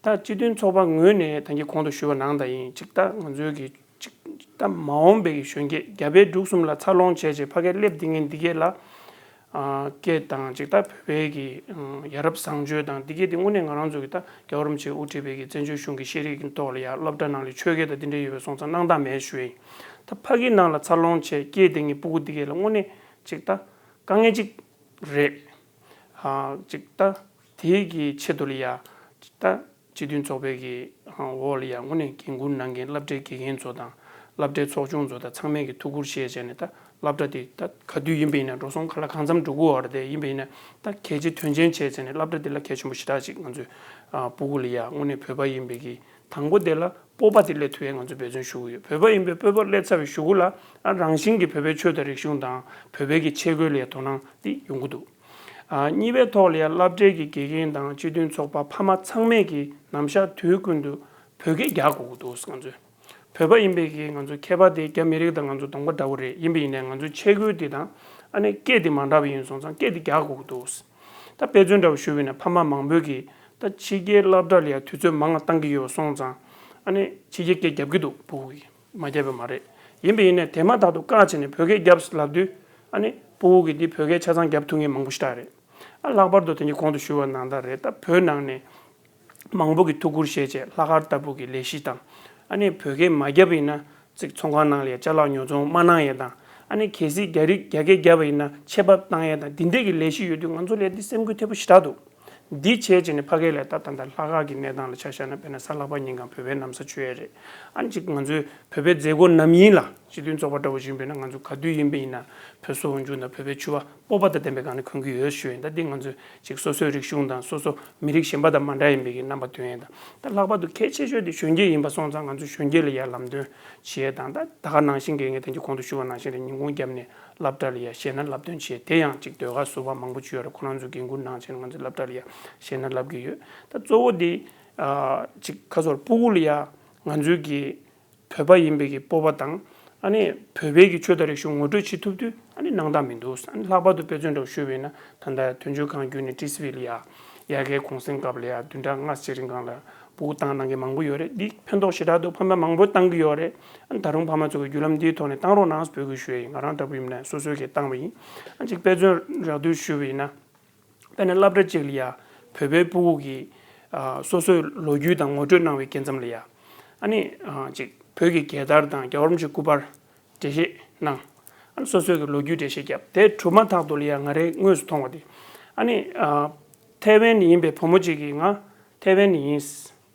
ད་སྤྱི་མཐུན་ཚོགས་པ་ངོས་ནས་ད་གིན་གོང་དུ་ཞུས་པ་ནང་ལྟར་ཡིན། ཅིག་ད་ང་ཚོའི་གི་ཅིག་ད་མ་འོངས་པའི་གི་གཞོན་སྐྱེས་རྒྱ་བལ་འབྲུག་གསུམ་ལ་འཚར་ལོངས་བྱས་བྱས་ཕ་གིར་སླེབས་བསྡད་མཁན་འདི་གས་ལ་ཨ་སྐད་དང་ཅིག་ད་བོད་པའི་གི་ཨ་ཡ་རབས་བཟང་སྤྱོད་དང་འདི་གས་དེ་དངོས་གནས་ང་རང་ཚོ་གི་ད་རྒྱལ་བ་རིན་པོ་ཆེས་དབུ་ཁྲིད་པའི་གི་བཙན་བྱོལ་གཞུང་གི་ཤེས་རིག་གི་ཐོག་ལ་ཡ་སློབ་གྲྭ་ནང་ལ་ཆོས་སྐད་དང་འདི་འདྲས་ཡོད་པ་སོང་ཙང་གནང་སྟངས་མེད་ཞུ་ཡ་ཡིན། ད་ཕ་གིའི་ནང་ལ་འཚར་ལོངས་བྱས་སྐྱེས་བསྡད་མཁན་སྤུ་གུ་འདི་གས་ལ་དངོས་གནས་ཅིག་ད་དཀའ་ངལ་ཅིག་རེད། ཨ་ཅིག་ད་དེའི་གི་ཆེད་དུ་ལ་ཡ་ཅིག་ད་སྤྱི་མཐུན་ཚོགས་པའི་གི་འོག་ལ་ཡ་དངོས་གནས་འགན་འཁུར་གནང་མཁན་སློབ་གྲྭའི་དགེ་རྒན་ཚོ་དང་སློབ་གྲྭའི་ཚོགས་ཆུང་ཚོ་དང་ཚང་མས་གི་ཐུགས་ཁུར་བཞེས་བྱས་ནས། ད་སློབ་གྲྭ་དེ་ད་ག་དུས་ཡིན་པ་ཡིན་ན་འགྲོ་སོང་ག་ལ་གང་འཚམ་འགྲོ་གི་ཡོད་རེད་དེ། ཡིན་པ་ཡིན་ན་ད་གལ་ཆེ་དོན་ཆེན་བྱས་བྱས་ནས་སློབ་གྲྭ་དེ་ལ་གལ་ཆེན་པོ་ཞེ་དྲག་ཅིག་ང་ཚོས་ཨ་སྤུ་གུ་ལ་ཡ་དངོས་གནས་བོད་པ་ཡིན་པའི་གི་དང་པོ་དེ་ལ་སྤོབས་པ་དེ་སླེབས་ཐུབ་ཡས་ང་ཚོས་འབད་བརྩོན་ཞུ་གི་ཡོད། བོད་པ་ཡིན་པའི་སྤོབས་པ་སླེབས་ཚར་བའི་གཞུག་གུ་ལ་ཨ་རང་བཞིན་གྱིས་བོད་པའི་ཆོས་དང་རིག་གཞུང་དང་བོད་པའི་གི་ཆས་གོས་ལ་ཡ་དོ་སྣང་དེ་ཡོང་གི་འདུག་ཨ་གཉིས་པའི་ཐོག་ལ་ཡ་སློབ་གྲྭའི་གི་དགེ་རྒན་དང་སྤྱི་མཐུན་ཚོགས་པ་ཕ་མ་ཚང་མས་གི་ནམ་ཞག་དུས་ཀུན་ཏུ་བོད་སྐད་རྒྱག་དགོས་ཀྱི་འདུག་ང་ཚོས། བོད་པ་ཡིན་པའི་གི་ང་ཚོ་ཁྱད་པར་དེ་རྒྱ་མི་རིགས་དང་ང་ཚོ་གདོང་པ་འདྲ་བོ་རེད། ཡིན་པ་ཡིན་ནའི་ང་ཚོ་ཆས་གོས་དེ་དང་ཨ་ནི་སྐད་དེ་མ་འདྲ་བ་ཡིན་སོང་ཙང་སྐད་དེ་རྒྱག་དགོས་ཀྱི་འདུག་ད་དཔེ་མཚོན་འདྲ་བོ་ཞུས་པ་ཡིན་ན་ཕ་མ་མང་པོས་གི་ད་ཕྱི་རྒྱལ་སློབ་གྲྭ་ལ་ཡང་དུས་ཚོད་མང་བ་བཏང་གི་ཡོད་སོང་ཙང་ཨ་ནི་ཕྱི་རྒྱལ་སྐད་རྒྱབ་ཀྱི་འདུག་ཕྲུ་གུ་གིས་མ་རྒྱབ་པ་མ་རེད། ཡིན་པ་ཡིན་ནའི་དེ་མ་ཐག་ཏུ་བཀག་བྱས་ནས་བོད་སྐད་རྒྱབ་ལབ་དུས་ཨ་ནི་ཕྲུ་གུ་གིས་འདི་བོད་སྐད་ཆ་ཚང་རྒྱབ་ཐུབ་མཁན་མང་པོ་ཞིག་རེད། ཨ་ལྷག་པར་དུ་དེ་གཉིས་གོང་དུ་ཞུས་པ་ནང་ལྟར་རེད། ད་བོད་ནང་ནས་མང་པོ་གིས་ཐུགས་ཁུར་བཞེས་བྱས་ལྷག་དཀར་ལྟ་བུ་གི་ལས་གཞི་དང་། ཨ་ནི་བོད་སྐད་མ་རྒྱབ་པ་ཡིན་ན་ཅིག་ཚོང་ཁང་ནང་ལ་ཡ་ཅ་ལག་ཉོ་ཚོང་མ་གནང་ཡས་དང་། ཨ་ནི་གལ་སྲིད་རྒྱ་རིགས་རྒྱ་སྐད་རྒྱབ་པ་ཡིན་ན་ཆད་པ་བཏང་ཡས་དང་འདི་འདྲས་ཀྱི་ལས་གཞི་ཡོད་དུས་ང་ཚོ་ལ་འདི་སེམས་འགུལ་ཐེབས་པོ་ཞེ་དྲག་འདུག་འདི་བྱས་བྱས་ནས་ཕ་གི་ལ་ད་ད་ལྟ་ལྷག་དཀར་གྱི་གནས་སྟངས་ལ་ཆ་བཞག་ན་དཔེར་ན་གཟའ་ལྷག་པ་ཉིན་གང་བོད་པའི་ན་བཟའ་མཆོད་ཡས་རེད། ཨ་ནི་ཅིག་ང་ཚོའི་བོད་པའི་མཛད་སྒོ་ནམ་ཡིན་ལ་སྤྱི་མཐུན་ཚོགས་པ་འདྲ་བོ་ཞིག་ཡིན་པ་ཡིན་ན་ང་ཚོ་ག་དུས་ཡིན་པ་ཡིན་ན་བོད་སོག་འོག་འཇུག་དང་བོད་པའི་ཕྱུ་པ་སྤོབས་པ་དང་ལྡན་པའི་སྒང་ནས་གོན་གྱི་ཡོད་ཞུ་ཡིན། ད་འདི་ང་ཚོས་ཅིག་སོ་སོའི་རིག་གཞུང་དང་སོ་སོ་མི་རིགས་གཞན་པ་དང་མ་འདྲ་ཡིན་པའི་གི་རྣམ་པ་སྟོན་ཡས་དང་། ད་ལྷག་པར་དུ་གལ་ཆེ་ཤོས་དེ་གཞོན་སྐྱེས་ཡིན་པ་སོང་ཙང་ང་ཚོ་གཞོན་སྐྱེས་ལ་ཡ་ལམ་སྟོན་བྱེད་ཡས་དང་། ད་ད་ག་ནང་བཞིན་གི་ངས་ད་གིན་གོང་དུ་ཞུས་པ་ནང་བཞིན་རེད། ཉིན་གུང་རྒྱབ་ནས་སློབ་གྲྭ་ལ་ཡ་གཞས་སྣ་བསླབ་སྟོན་བྱེད། དེ་ཡང་ཅིག་ཟློས་གར་ཟུར་པ་མང་པོ་ཅིག་ཡོད་རེད། ཁོ་རང་ཚོ་འགན་འཁུར་གནང་བྱས་ནས་ང་ཚོ་སློབ་གྲྭ་ལ་ཡ་གཞས་སྣ་བསླབ་ཀྱི་ཡོད། ད་གཙོ་བོ་དེ་ཨ་ཅིག་ཁ་སོར་ཕྲུ་གུ་ལ་ཡ་ང་ཚོའི་གི་བོད་པ་ཡིན་པའི་གི་སྤོབས་པ་དང་། ཨ་ནི་བོད་པའི་གི་ཆོས་དང་རིག་གཞུང་ངོ་སྤྲོད་བྱེད་ཐུབ་དུས་ཨ་ནི་སྣང་དག་མི་འདུག་ཨ་ནི་ལྷག་པར་དུ་དཔེ་མཚོན་འདྲ་བོ་ཞུས་པ་ཡིན་ན་ད་ལྟ་དོན་གཅོད་ཁང་བརྒྱུད་ནས་ཏི་སི་ཝི་ལ་ཡ་དབྱར་ཁའི་གུང་སེང་སྐབས་ལ་ཡ་བདུན་ཕྲག་ལྔ་ཕྱེད་རིང་སྒང་ལ་སྤུ་གུ་བཏང་གནང་མཁན་མང་པོ་ཡོད་རེད། འདི་ཕན་ཐོགས་ཞེ་དྲག་འདུག་ཕ་མ་མང་པོ་བཏང་གི་ཡོད་རེད། ཨ་ནི་ད་རུང་ཕ་མ་ཚོ་གི་བརྒྱུད་ལམ་འདིའི་ཐོག་ནས་བཏང་རོགས་གནང་ཟེར་འབོད་སྐུལ་ཞུ་ཡ་ཡིན། ང་རང་ལྟ་བུ་ཡིན་ན་སོ་སོའི་གི་བཏང་བ་ཡིན། ཨ་ཅིག་དཔེ་མཚོན་རགས་བསྡུས་ཞུས་པ་ཡིན་ན། དཔེར་ན་སློབ་གྲྭ་གཅིག་ལ་ཡ་བོད་པའི་སྤུ་གུ་གིས་ཨ་སོ་སོའི་ལོ་རྒྱུས་དང་ངོ་སྤྲོད་གནང་བའི་སྐབས་ཙམ་ལ་ཡ། ཨ་ནི་ཨ་ཅིག་བོད་ཀྱི་རྒྱལ་དར་དང་རྒྱལ་བ་རིན་པོ་ཆེའི་སྐུ་པར་འགྲེལ་བཤད་གནང་། ཨ་ནི་སོ་སོའི་གི་ལོ་རྒྱུས་འགྲེལ་བཤད་བརྒྱབ། དེ་གྲུབ་མ་ཐག་ཏུ་ལ་ཡ་ང་རའི་དངོས་སུ་མཐོང་བ་དེ། ཨ་ནི་ཨ་ཐའེ་ཝན་ནས་ཡིན་པའི་བུ་མོ་གཅིག་གིས་ང་ཐའེ་ཝན་ནས་ཡིན།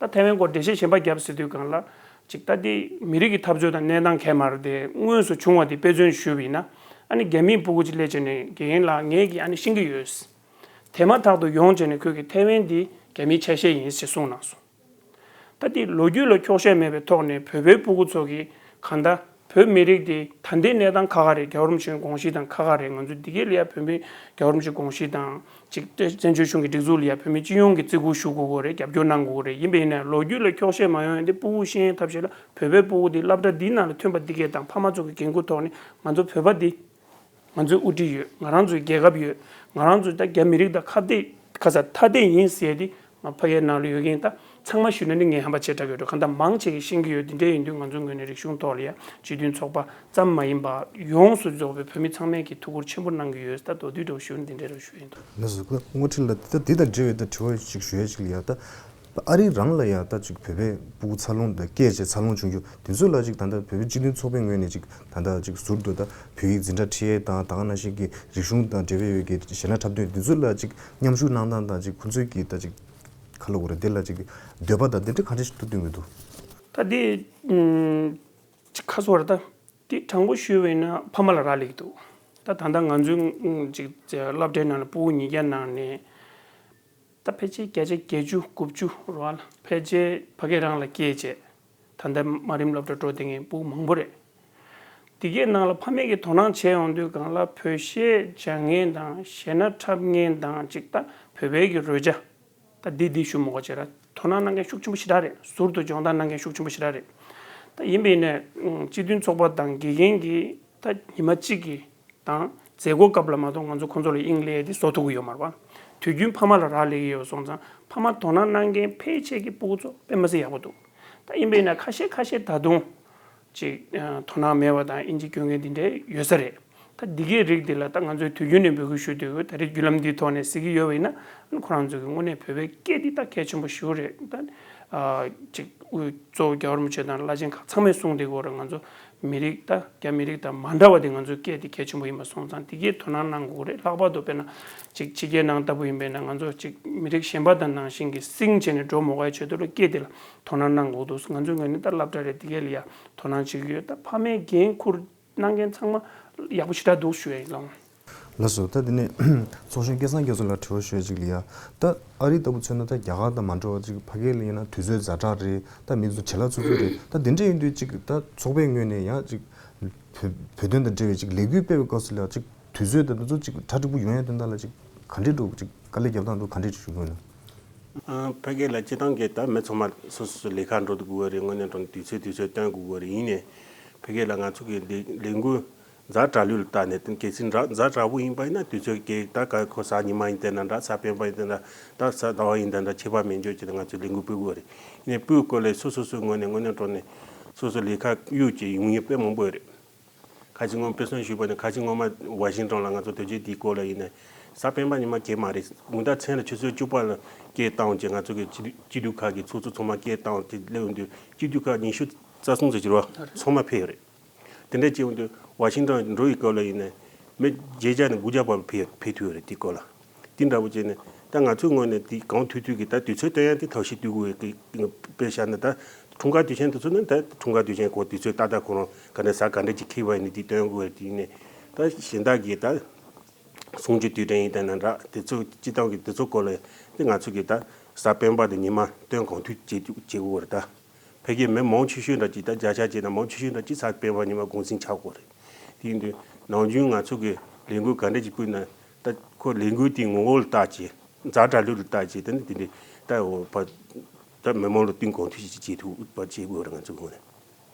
ད་ཐའེ་ཝན་སྐོར་འགྲེལ་བཤད་གཞན་པ་བརྒྱབ་ཟེར་དུས་སྒང་ལ། ཅིག་ད་དེ་མི་རིགས་ཀྱི་འཐབ་རྩོད་དང་གནས་སྟངས་གས་མ་རེད་དེ་དངོས་སུ་བྱུང་བ་དེ་དཔེ་མཚོན་ཞུས་པ་ཡིན་ན། ཨ་ནི་རྒྱ་མིའི་སྤུ་གུ་ཅིག་སླེབས་བྱས་ནས་དགེ་རྒན་ལགས་ངས་ཀྱིས་ཨ་ནི་ཤེས་ཀྱི་ཡོད། དེ་མ་ཐག་ཏུ་ཡོང་བྱས་ནས་ཁོས་ཀྱིས་ཐའེ་ཝན་འདི་རྒྱ་མིའི་ཆ་ཤས་ཡིན་ཞེས་གསུངས་གནང་སོང་། ད་དེ་ལོ་རྒྱུས་ལ་འཁྱོག་བཤད་མེད་པའི་ཐོག་ནས་བོད་པའི་སྤུ་གུ་ཚོ་གིས་གང་ལྟར་བོད་མི་རིགས་དེ་ད་ལྟའི་གནས་སྟངས་ཁ་ཁ་རེད། རྒྱལ་བ་རིན་པོ་ཆེའི་དགོངས་གཞི་དང་ཁ་ཁ་རེད། ང་ཚོ་འདི་གའི་ལ་ཡ་བོད་མི་རྒྱལ་བ་རིན་པོ་ཆེའི་དགོངས་གཞི་དང་ཅིག་བཙན་བྱོལ་གཞུང་གི་སྒྲིག་འཛུགས་ལ་ཡ་བོད་མི་སྤྱི་ཡོངས་ཀྱིས་བརྩི་བཀུར་ཞུ་དགོས་ཀྱི་རེད། རྒྱབ་སྐྱོར་གནང་དགོས་ཀྱི་རེད། ཡིན་པ་ཡིན་ན་ལོ་རྒྱུས་ལ་འཁྱོག་བཤད་མ་ཡོང་ཡ་འདི་སྤུ་གུ་ཤེས་ཡོན་ཐབས་ཤེས་ལ་བོད་པའི་སྤུ་གུ་འདི་སློབ་གྲྭ་འདིའི་ནང་ལ་ཐོན་པ་འདི་གས་དང་ཕ་མ་ཚོ་གི་འགན་ཁུར་ཐོག་ནས་ང་ཚོ་བོད་པ་འདི། ང་ཚོའི་དབུ་ཁྲིད་ཡོད། ང་རང་ཚོའི་རྒྱལ་ཁབ་ཡོད། ང་རང་ཚོ་ད་རྒྱ་མི་རིགས་དང་ཁ་གཏད་ཁ་ས་ཐ་དད་ཡིན་ཟེར་ཏེ་ང་ཕ་གིའི་ནང་ལ་ཡོད་མཁན་ད་ཚང་མ་ཞུས་ན་ནི་ངས་ཧམ་པ་བྱེད་དྲགས་ཡོད་འགྲོ། གང་ལྟར་མང་ཆེ་གིས་ཤེས་ཀྱི་ཡོད། འདི་འདྲ་ཡིན་དུས་ང་ཚོའི་ངོས་ནས་རིག་གཞུང་ཐོག་ལ་ཡ་སྤྱི་མཐུན་ཚོགས་པ་ཙམ་མ་ཡིན་པ་ཡོངས་སུ་རྫོགས་པའི་བོད་མི་ཚང་མས་ཀྱི་ཐུགས་ཁུར་ཆེན་པོ་གནང་གི་ཡོད། ད་མདོར་བསྡུས་འདྲ་བོ་ཞུ་ན་འདི་འདྲ་རེད་ཞུ་ཡིན། ལགས་སོ། སྐུ་ངོ་ཁྲིད་ལགས། ད་འདི་དང་འབྲེལ་བའི་ད་དྲི་བ་ཞིག་ཞུ་ཡ་ཞིག་ལ་ཡ། ད་ཨ་རི་རང་ལ་ཡ་ད་ཅིག་བོད་པའི་སྤུ་གུ་འཚར་ལོངས་དང་སྐད་ཆ་འཚར་ལོངས་བྱུང་རྒྱུ་དེ་ཚོ་ལ་ཅིག་ད་ལྟ་བོད་པའི་སྤྱི་མཐུན་ཚོགས་པའི་ངོས་ནས་ཅིག་ད་ལྟ་ཅིག་ཟུར་དུ་ད་བོད་ཡིག་འཛིན་གྲྭ་ཁྲིད་ཡས་དང་ད་ག་ནང་བཞིན་གྱི་རིག་གཞུང་དང་འབྲེལ་བའི་ཡོད་ཀྱི་གཞས་སྣ་འཁྲབ་སྟོན་དེ་ཚོ་ལ་ཅིག་མཉམ་ཞུགས་གནང་སྟངས་དང་ཅིག་ཁོང་ཚོས་ཀྱི་ད་ཅིག་ཁ་ལོ་གོ་རེ་དེ་ལ་ཅིག་འདོད་པ་དང་དེ་འདྲ་གང་འདྲ་ཞིག་ཏུ་བསྟུན་གྱི་འདུག་ད་དེ་ཨུམ་ཅིག་ཁ་སོ་ར་ད་དེ་དྲང་པོ་ཞུས་པ་ཡིན་ན་ཕ་མ་ལ་རག་ལས་ཀྱི་འདུག་ད་ད་ལྟ་ང་ཚོའི་ཨུམ་ཅིག་སློབ་གྲྭའི་ནང་ལ་སྤུ་གུ་ཉིས་བརྒྱ་ནང་ནས། ད་ཕལ་ཆེར་བརྒྱ་ཆ་བརྒྱད་ཅུ་དགུ་བཅུ་རེད་བ་ལ་ཕལ་ཆེར་ཕ་གིར་རང་ལ་སྐྱེས་བྱས། ད་ལྟ་དམའ་རིམ་སློབ་གྲྭ་འགྲོ་བསྡད་མཁན་སྤུ་གུ་མང་པོ་རེད། འདི་གའི་ནང་ལ་ཕ་མས་ཀྱིས་དོ་སྣང་བྱས་ཡོང་དུས་སྒང་ལ་བོད་གཞས་སྦྱང་མཁན་དང་གཞས་སྣ་འཁྲབ་མཁན་དང་ཅིག་ད་བོད་པའི་གི་རོལ་ཆ། ད་འདི་འདི་ཞུ་མོ་ག་བྱས་ར་དོ་སྣང་གནང་མཁན་ཤུགས་ཆེན་པོ་ཞེ་དྲག་རེད། ཟུར་དུ་སྦྱོང་བརྡར་གནང་མཁན་ཤུགས་ཆེན་པོ་ཞེ་དྲག་རེད། ད་ཡིན་པ་ཡིན་ནའི་སྤྱི་མཐུན་ཚོགས་པ་དང་དགེ་རྒན་གྱིས་ད་ཉི་མ་གཅིག་གི་དང་མཛད་སྒོ་སྐབས་ལ་མ་གཏོགས་ང་ཚོ་ཁོང་ཚོ་ལ་དབྱིངས་སླེབས་ཏེ་བཟོ་ཐུབ་ཀྱི་ཡོད་མ་རེད་པ། དུས་རྒྱུན་ཕ་མ་ལ་རག་ལས་ཀྱི་ཡོད་སོང་ཙང་ཕ་མ་དོ་སྣང་གནང་མཁན་ཕལ་ཆེར་གྱི་སྤུ་གུ་ཚོ་དཔེ་མི་སྲིད་ཡག་པོ་འདུག་ད་ཡིན་པས་ན་ཁ་ཤས་ཁ་ཤས་ད་དུང་ཅིག་དོ་སྣང་མེད་པ་དང་དབྱིན་ཇི་སྐྱོན་མཁན་འདི་འདྲས་ཡོད་ས་རེད། ད་འདི་གའི་རིགས་འདི་ལ་ད་ང་ཚོས་དུས་རྒྱུན་ནས་འབོད་སྐུལ་ཞུ་འདོད་ཡོད། ད་རེས་བརྒྱུད་ལམ་འདིའི་ཐོག་ནས་གཟིགས་ཀྱི་ཡོད་པ་ཡིན་ན་ཁོ་རང་ཚོ་གི་དངོས་གནས་བོད་པའི་སྐད་འདི་ད་གལ་ཆེན་པོ་ཞེ་པོ་རེད། ད་ཅིག་དབུས་གཙོ་བོ་རྒྱལ་བ་རིན་པོ་ཆེ་དང་བླ་ཆེན་ཁག་ཚང་མས་གསུངས་བསྡད་ཀྱི་ཡོད་རེད། ང་ཚོ་མི་རིགས་ད་རྒྱ་མི་རིགས་དང་མ་འདྲ་བ་དེ་ང་ཚོའི་སྐད་དེ་གལ་ཆེན་པོ་ཡིན་པ་སོང་ཙང་དེ་གའི་དོ་སྣང་གནང་དགོས་རེད། ལྷག་པར་དུ་དཔེར་ན་ཅིག་ཕྱི་རྒྱལ་ནང་ལྟ་བུ་ཡིན་པས་ན་ང་ཚོ་ཅིག་མི་རིགས་གཞན་པ་དང་ནང་བཞིན་གྱི་སིང་བྱས་ནས་འགྲོ་མ་དགོས་ཡ་ཆེད་དུ་ལ་སྐད་དེ་ལ་དོ་སྣང་གནང་དགོས་འདུག་ང་ཚོའི་ངོས་ནས་ད་སློབ་གྲྭ་རེད་དེ་གའི་ལ་ཡ་དོ་སྣང་བྱེད་ཀྱི་ཡོད། ད་ཕ་མས་འགན་འཁུར་གནང་མཁན་ཚང་མ་ཡག་པོ་ཞེ་དྲག་འདུག་ཞུ་ཡ་ཡིན་ལགས། ལགས་སོ། ད་དེ་ནས་ཚོགས་གཞོན་སྐལ་བཟང་རྒྱ་མཚོ་ལ་དྲི་བ་ཞུ་ཡ་ཅིག་ལ་ཡ། ད་ཨ་རི་ལྟ་བུ་མཚོན་ན་ད་རྒྱ་གར་དང་མ་འདྲ་བ་ཅིག་ཕ་གིར་ལ་ཡིན་ན་དུས་ཚོད་ཛ་དྲག་རེད། ད་མི་ཚོ་བྱེད་ལས་ཚུགས་ཚུགས་རེད། ད་དེ་འདྲ་ཡིན་དུས་ཅིག་ད་ཚོགས་པའི་ངོས་ནས་ཡང་ཅིག་བོད་བོད་དོན་དང་འབྲེལ་བའི་ཅིག་ལས་འགུལ་སྤེལ་བའི་སྐབས་སུ་ལ་ཅིག་དུས་ཚོད་དང་དེ་ཚོ་ཅིག་གྲ་སྒྲིག་པོ་ཡོང་ཡ་དོན་དག་ལ་ཅིག་ག་འདྲས་འགྲོ་ཅིག་དཀའ་ལས་རྒྱབ་སྟངས་འདུག་ག་འདྲས་ཅིག་ཞུ་དགོས་ན། ཨ། ཕ་གི་ལ་སྤྱི་བཏང་གི་ད་མི་ཚང་མ་སོ་སོ་སོ་ལས་ཀ་འགྲོ་དགོས་རེད། དངོས་གནས་དྲང་གནས་དུས་ཚོད་དུས་ཚོད་བཏོན་དགོས་རེད། ཡིན་ནའི་ཕ་གི་ལ་ང་ཚོ་གི་ལས་ལས་འགུལ་ཛ་དྲག་ལུས་ལ་བལྟས་ནས། དེ་གལ་སྲིད་ཛ་ཛ་དྲག་པོ་ཡིན་པ་ཡིན་ན། དུས་ཚོད་ཀྱི་ད་ག་ཁོ་གཟའ་ཉི་མ་ཡིན་དེ་འདྲ་འདྲ། གཟའ་སྤེན་པ་ཡིན་དེ་འདྲ་འདྲ། ད་གཟའ་ཟླ་བ་ཡིན་དེ་འདྲ་ཁྱད་པར་མེད་འཇོག་བྱས་ཏེ་ང་ཚོས་ལས་འགུལ་སྤེལ་དགོས་རེད། ཡིན་ནའི་སྤེལ་སྐོར་ལ་སོ་སོ་སོའི་ངོས་ནས་དངོས་གནས་དྲང་གནས་སོ་སོ་ལས་ཀ་གཡུག་བྱས་ཡོང་མཁན་དཔེ་མང་པོ་ཡོད་རེད། ཁ་ཅིག་སྔོན་དཔེ་མཚོན་ཞུས་པ་ན། ཁ་ཅིག་སྔོན་མ་ཝ་ཤིང་ཊོན་ལ་ང་ཚོ་དུས་ཚོད་དེའི་སྐོར་ལ་ཡིན་ན་གཟའ་སྤེན་པ་ཉི་མ་གྱེས་མ་རེད། དགོང་དག་མཚན་ལ་ཆུ་ཚོད་བཅུ་པ་ལ་སྐད་བཏང་བྱས། ང་ཚོ་གི་སྤྱི་འཐུས་སྤྱི་འཐུས་ཁག་གི་ཚོགས་གཙོ་ཚང་མ་སྐད་བཏང་དེ་སླེབས་ཡོང་དུས། སྤྱི་འཐུས་ཁག་ཉི་ཤུ་རྩ་གསུམ་ཙམ་ཅིག་རེད་པ། ཚང་མ་ཕེབས་ཡོད་རེད། དེ་འདྲ་བྱས་ཡོང་དུས་ཝ་ཤིང་ཊོན་འགྲོ་ཡི་སྐབས་ལ་ཡིན་ན་མི་བརྒྱད་བརྒྱ་ནས་དགུ་བརྒྱ་བར་ཕེབས་ཕེབས་ཐུབ་ཡོད་རེད། དེའི་སྐོར་ལ་དེ་འདྲ་པོ་བྱས་ནས་ད་ང་ཚོའི་ངོས་ནས་དེ་གང་ཐུབ་ཐུབ་ཀྱིས་ད་དུས་ཚོད་བཏོན་ཡ་དེ་ཐབས་ཤེས་བཏོན་དགོས་ཀྱི། དཔེ་བཞག་ན་ད་འཁྲུངས་སྐར་དུས་ཆེན་དེ་ཚོ་ནི་ད་འཁྲུངས་སྐར་དུས་ཆེན་སྐོར་དུས་ཚོད་ཏག་ཏག་ཁོ་རང་ག་ནས་གཟའ་ག་འདྲ་ཅིག་འཁེལ་བ་ཡིན་ནའི་དེ་སྟོན་དགོས་རེད། དེ་ཡིན་ནའི་ད་གཞན་དག་གིས་ད་གསུང་ཆོས་དུས་དྲན་ཡིན་དང་འདྲ་དེ་ཚོ་སྤྱི་བཏང་གི་དེ་ཚོ་སྐོར་ལ་དེ་ང་ཚོ་གིས་ད་གཟའ་སྤེན་པ་དེ་ཉི་མ་སྟོན་གང་ཐུབ་བྱེད་བྱེད་དགོས་རེད། ད་ཕ་གིའི་མི་མང་ཆེ་ཤོས་འདྲ་ཅིག་ད་བརྒྱ་ཆ་བྱས་ན་མང་ཆེ་ཤོས་འདྲ་ཅིག་གཟའ་སྤེན་པ་ཉི་མ་གུང་སེང་ཆགས་དགོས་རེད། དེ་ཡིན་དུས་ནམ་རྒྱུན་ང་ཚོ་གི་ལས་འགུལ་ག་འདྲ་ཅིག་སྤེལ་ན། ད་ཁོ་ལས་འགུལ་དེའི་ངོ་བོ་ལ་བལྟས་བྱས། ཛ་དྲག་ལུས་ལ་བལྟས་བྱས། དེ་ནི་དེ་འདྲའི་ད་འོ་ཕ་ད་མི་མང་ལ་བསྟུན་གང་ཐུབ་ཅིག་བྱེད་ཐུབ་པ་བྱེད་དགོས་རེད། ང་ཚོ་ངོས་ནས།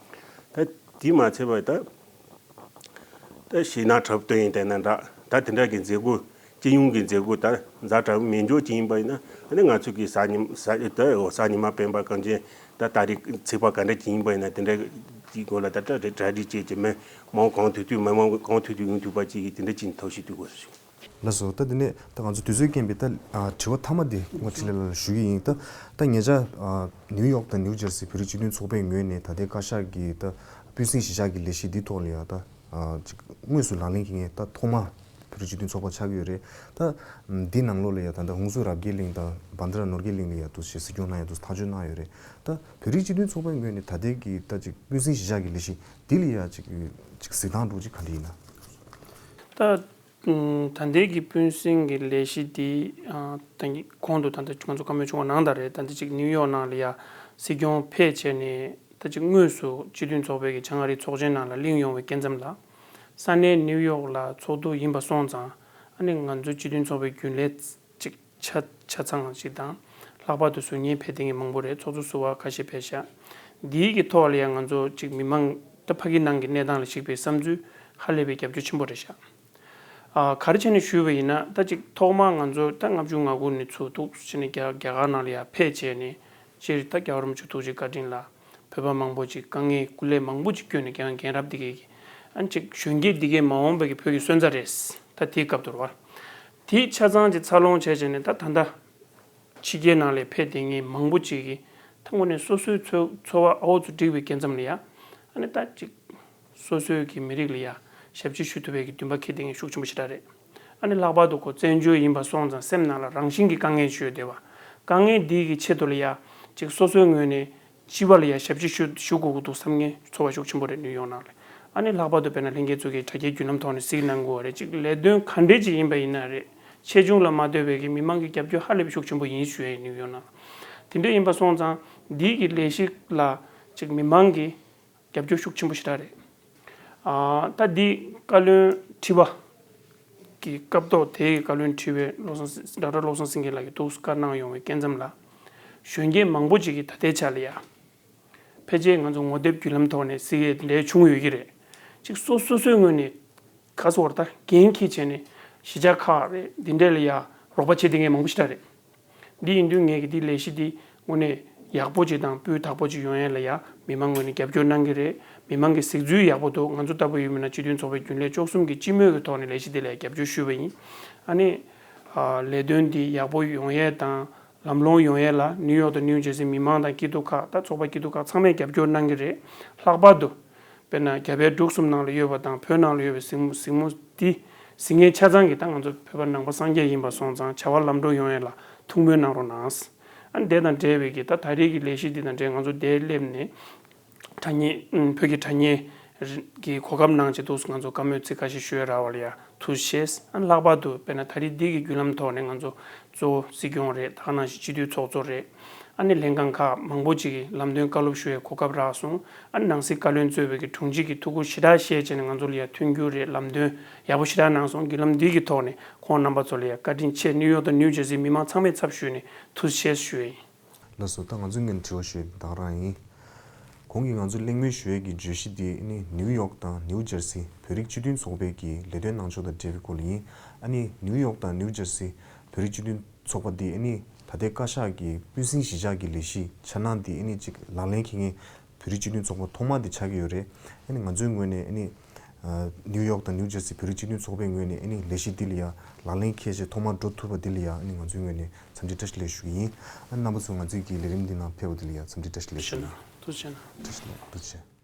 ད་དེ་མ་ཚད་པ་ད་ད་ཞེད་སྣང་འཁྲབ་སྟོན་ཡིན་དེ་འདྲ་འདྲ། ད་དེ་འདྲ་གི་མཛད་སྒོ་སྤྱི་ཡོངས་ཀྱི་མཛད་སྒོ་ད་ཛ་དྲག་མེད་འཇོག་ཅིག་ཡིན་པ་ཡིན་ན། ཨ་ནི་ང་ཚོ་གི་གཟའ་ཉི་གཟའ་ད་འོ་གཟའ་ཉི་མ་སྤེན་པ་གངས་ཅན་ད་ད་རེས་ཚེས་པ་ག་འདྲ་ཅིག་ཡིན་པ་ཡིན་ན། དེ་འདྲ་གི་སྐོར་ལ་ད་གྲ་གྲ་སྒྲིག་བྱས་ཀྱི་མི་མང་གང་ཐུབ་ཐུབ་མི་མང་གང་ཐུབ་ཐུབ་ཡོང་ཐུབ་པ་ཅིག་གི་དེ་འདྲ་ཅིག་ཐབས་ཤེས་སྤེལ་དགོས་ཞུ། ལགས་སོ། ད་དེ་ནས་ད་ང་ཚོ་དུས་ཚོད་རྐྱེན་པས་ད་ཨ་དྲི་བ་མཐའ་མ་དེ་ངོ་འཕྲིན་ལས་ལགས་ལ་ཞུ་གི་ཡིན། ད་ད་ཉེ་ཆར་ཨ་ནིའུ་ཡོག་དང་ནིའུ་ཇར་སི་བོད་རིགས་སྤྱི་མཐུན་ཚོགས་པའི་ངོས་ནས་ད་ལྟའི་བཀའ་ཤག་གི་ད་སྤུན་སྲིང་གཞིས་ཆགས་ཀྱི་ལས་གཞི་འདི་ཐོག་ལ་ཡ་ད་ཨ་ཅིག་དངོས་སུ་ལག་ལེན་འཁེལ་མཁན་ད་ཐོག་མ་བོད་རིགས་སྤྱི་མཐུན་ཚོགས་པ་ཆགས་ཀྱི་ཡོད་རེད། ད་འདི་ནང་ལོགས་ལ་ཡ་ད་ད་ཧུན་སུར་རབ་རྒྱས་གླིང་དང་བྷན་དྷ་ར་ནོར་རྒྱས་གླིང་ལ་ཡ་འདུག་སེ་གཟིགས་སྐྱོང་གནང་ཡ་འདུག་ཐག་གཅོད་གནང་ཡོད་རེད། ད་བོད་རིགས་སྤྱི་མཐུན་ཚོགས་པའི་ངོས་ནས་ད་ལྟའི་གི་ད་ཅིག་སྤུན་སྲིང་གཞིས་ཆགས་ཀྱི་ལས་གཞི་འདི་ལ་ཡ་ཅིག་ཅིག་གཟིགས་སྟངས་འདྲ་ཅིག་ག་འདྲ་ཡིན་ན། ད་ད་ལྟའི་གི་སྤུན་སྲིང་གི་ལས་གཞི་འདི་ཨ་ད་གོང་དུ་ད་ལྟ་ང་ཚོ་བཀའ་མོལ་བྱུང་བ་ནང་ལྟར་རེད། ད་ལྟ་ཅིག་ནིའུ་ཡོག་ནང་ལ་ཡ་སྲིད་སྐྱོང་ཕེབས་བྱས་ནས་ད་ཅིག་དངོས་སུ་སྤྱི་མཐུན་ཚོགས་པའི་གི་བྱང་ཨ་རིའི་ཚོགས་ཆེན་ནང་ལ་གླེང་ཡོང་བའི་སྐབས་ཙམ་ལ། ས་གནས་ནིའུ་ཡོག་ལ་ཚོགས་འདུ་ཡིན་པ་སོང་ཙང་། ཨ་ནི་ང་ཚོ་སྤྱི་མཐུན་ཚོགས་པའི་རྒྱུན་ལས་ཅིག་ཆ་ཆ་ཚང་ཞིག་དང་། ལྷག་པར་དུ་ཟུར་ཉན་ཕེབས་བསྡད་མཁན་མང་པོ་རེད། ཚོགས་གཙོ་ཟུར་པ་ཁ་ཤས་ཕེབས་ཤག་འདིའི་གི་ཐོག་ལ་ཡང་ང་ཚོ་ཅིག་མི་མང་ད་ཕ་གི་ནང་གི་གནས་སྟངས་ལ་གཞིགས་པའི་བསམ་ཚུལ་ཧ་ལས་པའི་རྒྱབ་སྐྱོར་ཆེན་པོ་རེད་ཤག་ཨ་ག་རེ་བྱས་ནས་ཞུས་པ་ཡིན་ན། ད་ཅིག་ཐོག་མར་ང་ཚོ་ད་ལྔ་བཅུ་ང་དགུ་ནས་ཚུར་འདུག་བྱས་ནས་རྒྱ་རྒྱ་གར་ནང་ལ་ཡར་ཕེབས་བྱས་ནས། སྤྱིར་ད་རྒྱལ་བ་རིན་པོ་ཆེ་ཐུགས་རྗེ་བཀའ་དྲིན་ལ་བོད་པ་མང་པོ་ཅིག་དཀའ་ངལ་སྐུ་ལས་མང་པོ་ཅིག་བསྐྱོན་ནས་རྒན་རྒན་རབས་འདི་གས་ཀྱི་ཨ་ཅིག་གཞོན་སྐྱེས་འདི་གས་མ་འོངས་པའི་གི་བོད་ཀྱི་སོན་རྩ་རེད། ད་དེའི་སྐབས་དུ་རེད་པ། དེ་ཆ་ཚང་ཅིག་འཚར་ལོངས་བྱས་བྱས་ནས་ད་ད་ལྟ་ཕྱི་རྒྱལ་ནང་ལ་ཕེབས་བསྡད་མཁན་མང་པོ་ཅིག་གིས་ད་དངོས་གནས་སོ་སོའི་འཚོ་འཚོ་བ་ཨ་འུ་ཚོ་འགྲིག་པའི་སྐབས་ཙམ་ལ་ཡ། ཨ་ནི་ད་ཅིག་སོ་སོའི་གི་མི་རིགས་ལ་ཡ་ཞབས་ཕྱི་ཞུ་ཐུབ་པའི་གི་འདུན་པ་འཁྱེར་བསྡད་མཁན་ཤུགས་ཆེན་པོ་ཞེ་དྲག་རེད། ཨ་ནི་ལྷག་པར་དུ་ཁོ་བཙན་བྱོལ་ཡིན་པ་སོང་ཙང་སེམས་ནང་ལ་རང་བཞིན་གྱི་དཀའ་ངལ་ཅིག་ཡོད་བསྡད་པ། དཀའ་ངལ་འདི་གི་ཆེད་དུ་ལ་ཡ་ཅིག་སོ་སོའི་ངོས་ནས་སྤྱི་པ་ལ་ཡ་ཞབས་ཕྱི་ཞུ་ཞུ་དགོས་ཀྱི་འདུག་བསམ་མཁན་ཚོར་བ་ཤུགས་ཆེན་པོ་རེད། ནིའུ་ཡོག་ནང་ལ། ཨ་ནི་ལྷག་པར་དུ་དཔེར་ན་ལྷན་རྒྱས་ཚོ་གིས་དྲ་རྒྱའི་བརྒྱུད་ལམ་ཐོག་ནས་གཟིགས་གནང་གི་ཡོད་རེད། ཅིག་ལས་དོན་ག་འདྲས་ཅིག་ཡིན་པ་ཡིན་ན་རེད། ཆེ་ཆུང་ལ་མ་ལྟོས་པའི་གི་མི་མང་གི་རྒྱབ་སྐྱོར་ཧ་ལས་པའི་ཤུགས་ཆེན་པོ་ཡིན་ཞུ་ཡས་ནིའུ་ཡོག་ནང་ལ། དེ་འདྲས་ཡིན་པ་སོང་ཙང་འདི་གི་ལས་གཞི་ལ་ཅིག་མི་མང་གི་རྒྱབ་སྐྱོར་ཤུགས་ཆེན་པོ་ཞེ་དྲག་རེད། ཨ་ད་འདི་བཀའ་བློན་ཁྲི་པ་གི་སྐབས་ཐོག་དེའི་བཀའ་བློན་ཁྲི་པའི་བློ་བཟང་སེང་ཌོག་ཊར་བློ་བཟང་སེང་གེ་ལགས་ཀྱིས་འདུག་སེ་བཀའ་གནང་ཡོང་བའི་སྐབས་ཙམ་ལ། གཞོན་སྐྱེས་མང་པོ་ཅིག་གིས་ད་ལྟའི་ཆ་ལ་ཡ། ཕལ་ཆེར་ང་ཚོ་ངོ་དེབ་བརྒྱུད་ལམ་ཐོག་ནས་གཟིགས་ཡས་དེ་འདྲའི་བྱུང་ཡོད་ཀྱི་རེད། ཅིག་སོ་སོ་སོའི་ངོས་ནས་ག་ཟེར་བ་རེད། ད་འགན་འཁྱེར་བྱས་ནས་གཞིས་ཆགས་ཁག་རེད། འདི་འདྲས་ལ་ཡ་རོགས་པ་བྱེད་བསྡད་མཁན་མང་པོ་ཞེ་དྲག་རེད། འདི་ཡིན་དུས་ངས་ཀྱི་འདི་ལས་གཞི་འདི་དངོས་གནས་ཡག་པོ་ཅིག་དང་སྤུས་དག་པོ་ཅིག་ཡོང་ཡས་ལ་ཡ་མི་མང་ངོས་ནས་རྒྱབ་སྐྱོར་གནང་གི་རེད། མི་མང་གི་གཟིགས་ཚུལ་ཡག་པོ་འདུག་ང་ཚོ་ལྟ་བུ་ཡིན་ན་སྤྱི་མཐུན་ཚོགས་པའི་རྒྱུན་ལས་བཅུ་གསུམ་གྱིས་སྤྱི་མོས་ཀྱི་ཐོག་ནས་ལས་གཞི་འདི་ལ་ཡ་རྒྱབ་སྐྱོར་ཞུས་པ་ཡིན། ཨ་ནི། ཨ་ལས་དོན་འདི་ཡག་པོ་ཡོང་ཡས་དང་ལམ་ལྷོང་ཡོང་ཡས་ལ་ནིའུ་ཡོག་དང་ནིའུ་ཇར་སིའི་མི་མང་དང་སྐྱིད་སྡུག་ཁག་ད་ཚོགས་པ་སྐྱིད་སྡུག་ཁག་ཚང་མས་རྒྱབ་སྐྱོར་གནང་གི་རེད། ལྷག་པར་དུ། དཔེར་ན་རྒྱ་བལ་འབྲུག་གསུམ་ནང་ལ་ཡོད་པ་དང་བོད་ནང་ལ་ཡོད་པའི་གཟིགས་མོ་གཟིགས་མོ་འདི་གཟིགས་མཁན་ཆ་ཚང་གིས་ད་ང་ཚོ་བོད་པ་ནང་པ་སངས་རྒྱས་ཡིན་པ་སོང་ཙང་བྱ་བ་ལམ་འགྲོ་ཡོང་ཡས་ལ་ཐུགས་སྨོན་གནང་རོགས་གནང་། ཨ་ནི་དེ་དང་འབྲེལ་བའི་གི་ད་ད་རེས་ཀྱི་ལས་གཞི་འདི་དང་འབྲེལ་ང་ཚོ་འདིར་སླེབས་ནས། དྲ་བརྙན། ཨུམ། བོད་ཀྱི་དྲ་བརྙན་གྱི་གོ་སྐབས་གནང་བྱས་འདུག་ང་ཚོ་བཀའ་མོལ་ཚིག་ཁ་ཤས་ཞུ་ཡ་རག་པ་ལ་ཡ་ཐུགས་རྗེ་ཆེ། ཨ་ནི་ལྷག་པར་དུ་དཔེར་ན་ད་རེས་འདི་གི་བརྒྱུད་ལམ་ཐོག་ནས་ང་ཚོ་ གཙོ་བོ་སྲིད་སྐྱོང་རེད། ད་ག་ནང་བཞིན་སྤྱི་འཐུས་ཚོགས་གཙོ་རེད། ཨ་ནི་ལྷན་ཁང་ཁག་མང་པོ་ཅིག་གིས་ལམ་སྟོན་བཀའ་སློབ་ཞུ་བའི་གོ་སྐབས་རག་སོང་། ཨ་ནི་ནང་སྲིད་བཀའ་བློན་གཙོས་པའི་གི་དྲུང་ཆེ་གིས་ཐུགས་ཁུར་ཞེ་དྲག་བཞེས་བྱས་ནས་ང་ཚོ་ལ་ཡ་མཐུན་འགྱུར་རེད། ལམ་སྟོན་ཡག་པོ་ཞེ་དྲག་གནང་སོང་། བརྒྱུད་ལམ་འདི་གི་ཐོག་ནས་ཁོང་རྣམ་པ་ཚོ་ལ་ཡ་བཀའ་དྲིན་ཆེ། ནིའུ་ཡོག་དང་ནིའུ་ཇར་སིའི་མི་མང་ཚང་མའི་ཚབ་ཞུས་ནས་ཐུགས་རྗེ་ཆེ་ཞུ་ཡ་ཡིན། ལགས་སོ། ད་ང་ཚོའི་ངོས་ནས་དྲི་བ་ཞུ་ཡ་ད་ག་རང་ཡིན། གོང་གི་ང་ཚོ་གླེང་མོལ་ཞུ་ཡས་ཀྱི་བརྗོད་གཞི་དེ་ནི་ནིའུ་ཡོག་དང་ནིའུ་ཇར་སི་བོད་རིགས་སྤྱི་མཐུན་ཚོགས་པའི་གི་ལས་དོན་གནང་ཕྱོགས་དང་འབྲེལ་བའི་སྐོར་ལ་ཡིན། ཨ་ནི་ནིའུ་ཡོག་དང་ནིའུ་ཇར་སི་བོད་རིགས་སྤྱི་མཐུན་ཚོགས་པ་དེ་ཨ་ནི་ད་ལྟའི་བཀའ་ཤག་གི་སྤུན་སྲིང་གཞིས་ཆགས་ཀྱི་ལས་གཞི་འཆར་སྣང་དེ་ཨ་ནི་གཅིག་ལག་ལེན་འཁེལ་མཁན་བོད་རིགས་སྤྱི་མཐུན་ཚོགས་པ་ཐོག་མ་དེ་ཆགས་ཀྱི་ཡོད་རེད། ཨ་ནི་ང་ཚོའི་ངོས་ནས་ཨ་ནི་ཨ་ནིའུ་ཡོག་དང་ནིའུ་ཇར་སི་བོད་རིགས་སྤྱི་མཐུན་ཚོགས་པའི་ངོས་ནས་ཨ་ནི་ལས་གཞི་འདི་ལ་ཡ་ལག་ལེན་འཁེལ་བྱས་ཐོག་མར་འགྲོ་ཐུབ་པ་འདི་ལ་ཡ་ཨ་ནི་ང་ཚོའི་ངོས་ནས་འཚམས་འདྲི་བཀྲ་ཤིས་བདེ་ལེགས་ཞུ་གི་ཡིན། ཨ་ནི་རྣམ་པ་ཚོས་ང་ཚོའི་གི་ལས་རིམ་འདི་ནང་ཕེབས་པ་འདི་ལ་ཡ་འཚམས་འདྲི་བཀྲ་ཤིས་བདེ་ལེགས་ཞུ་གི་ཡིན། ཐུགས་རྗེ་གནང་། ཐུགས་རྗེ་གནང་། ཐུགས་རྗེ་ཆེ།